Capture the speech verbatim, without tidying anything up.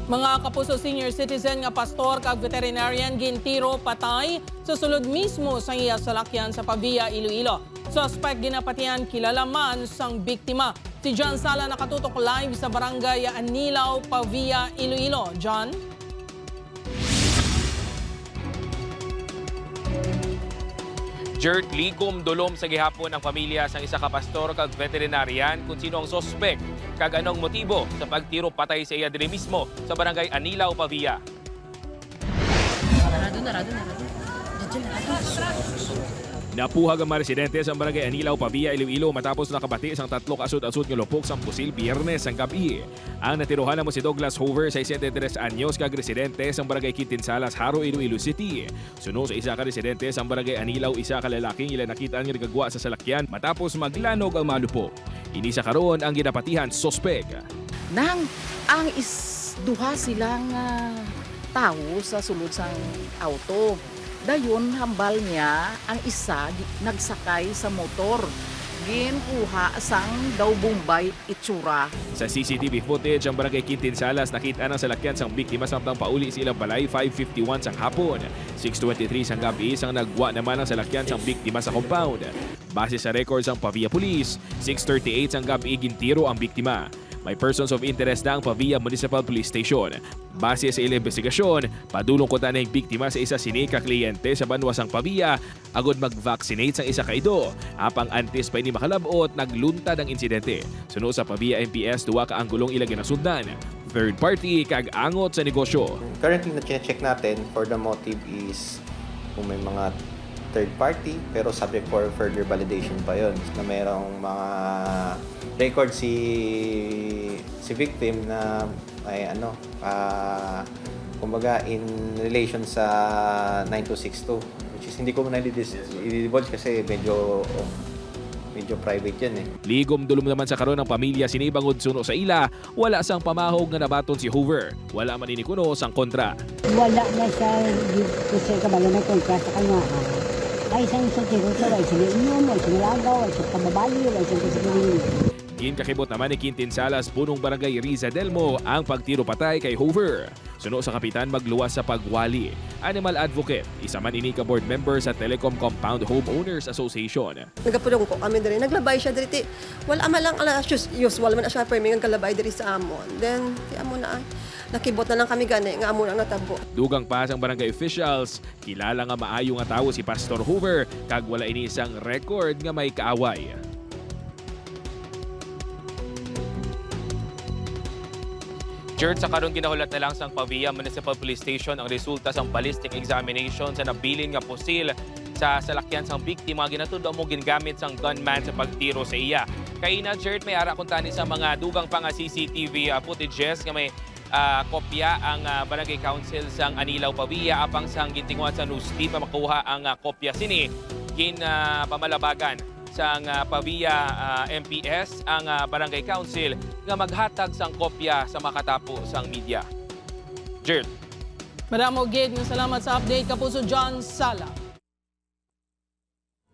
Mga kapuso, senior citizen nga pastor kag veterinarian gintiro patay sa sulod mismo sang iya salakyan sa Pavia, Iloilo. Suspect ginapatihan kilala man sang biktima. Si John Sala nakatutok live sa Barangay Anilao, Pavia, Iloilo. John? Jert, ligom dulom sa gihapon ang pamilya sang isa ka pastor kag veterinarian kung sino ang suspek kag anong motibo sa pagtiro patay sa iya diri mismo sa Barangay Anilao, Pavia. Narado, narado, narado. Diyan, narado. Napuhag ang mga residente sa Barangay Anilao, Pavia, Iloilo matapos nakabati sang tatlo ka asod-asod nga lupok sang pusil Biyernes sang gab-i. Ang natirohan amo si Douglas Hoover, sesenta y tres anyos, kag residente sang Barangay Quintinsalas, Jaro, Iloilo City. Suno sa isa ka residente sang Barangay Anilao, isa ka lalaki ang ila nakit-an nga nagagwa sa salakyan matapos maglanog ang mga lupok. Ini sa karon ang ginapatihan suspek. Nang ang is, duha sila nga tawo sa sulod sang auto. Dayon hambal niya ang isa gi- nagsakay sa motor. Ginkuha sang daw Bombay itsura. Sa C C T V footage, ang Barangay Quintinsalas nakit-an ang salakyan sang biktima samtang pauli sa ilang balay five fifty-one sang hapon. Six twenty-three sang gab-i sang nagwa naman ang salakyan sang biktima sa compound. Base sa record sang Pavia Police, six thirty-eight sang gab-i gintiro ang biktima. May persons of interest na ang Pavia Municipal Police Station. Base sa ilang investigasyon, padulong kuta na ang biktima sa isa sini ka kliyente sa banwa sang Pavia agod mag-vaccinate sang isa ka ido. Apang antes pa ini makalab-ot, nagluntad ang insidente. Suno sa Pavia M P S, duha ka anggulong ila ginasundan: third party kag angot sa negosyo. Currently, na-check natin for the motive is kung may mga third party, pero subject for further validation pa yon, na mayroong mga record si si victim na may ano, ah, kumbaga, in relation sa nine two six two, which is hindi ko muna i-dis- i-divulge kasi medyo medyo private yan eh. Ligom dulom naman sa karon ang pamilya sini bangod suno sa ila, wala sang pamahog nga nabaton si Hoover. Wala man ini kuno sang kontra. Wala na siya, di ko siya kabalo may kontra sa kanya. Ay, isang sa tiro siya, ay siya inom, ay siya lagaw, ay siya pababali, ay siya kasi. Ginkakibot naman ni Quintin Salas, punong barangay Riza Delmo, ang pagtiro patay kay Hoover. Suno sa kapitan, magluwas sa pagwali. Animal advocate, isa man ini ka board member sa Telecom Compound Homeowners Association. Nagapudong ko kami diri. Naglabay siya diri, ti wala man lang, ala, us- usual man na siya, permi nga galabay diri sa amon. Then, ti amo na, ah, nakibot na lang kami gani nga amo na natabo. Dugang pa sang barangay officials, kilala nga maayo nga tawo si Pastor Hoover, kag wala ini sang record nga may kaaway. Jert, sa karon ginahulat na lang sang Pavia Municipal Police Station ang resulta sang ballistic examination sa nabilin nga pusil sa salakyan sang biktima nga ginatud-an mo gingamit sang gunman sa pagtiro sa iya. Kaina, Jert, may ara kuntani sa mga dugang pa nga C C T V, ah, footages nga may, ah, kopya ang, ah, Barangay Council sang Anilao, Pavia, apang sang gintinguhan sa news team nga makuha ang, ah, kopya sini, gin, ah, pamalabagan sang, ah, Pavia, ah, M P S ang, ah, Barangay Council nga maghatag sang kopya sa makatapo sang media. Jert. Madamo gid nga salamat sa update, Kapuso John Sala.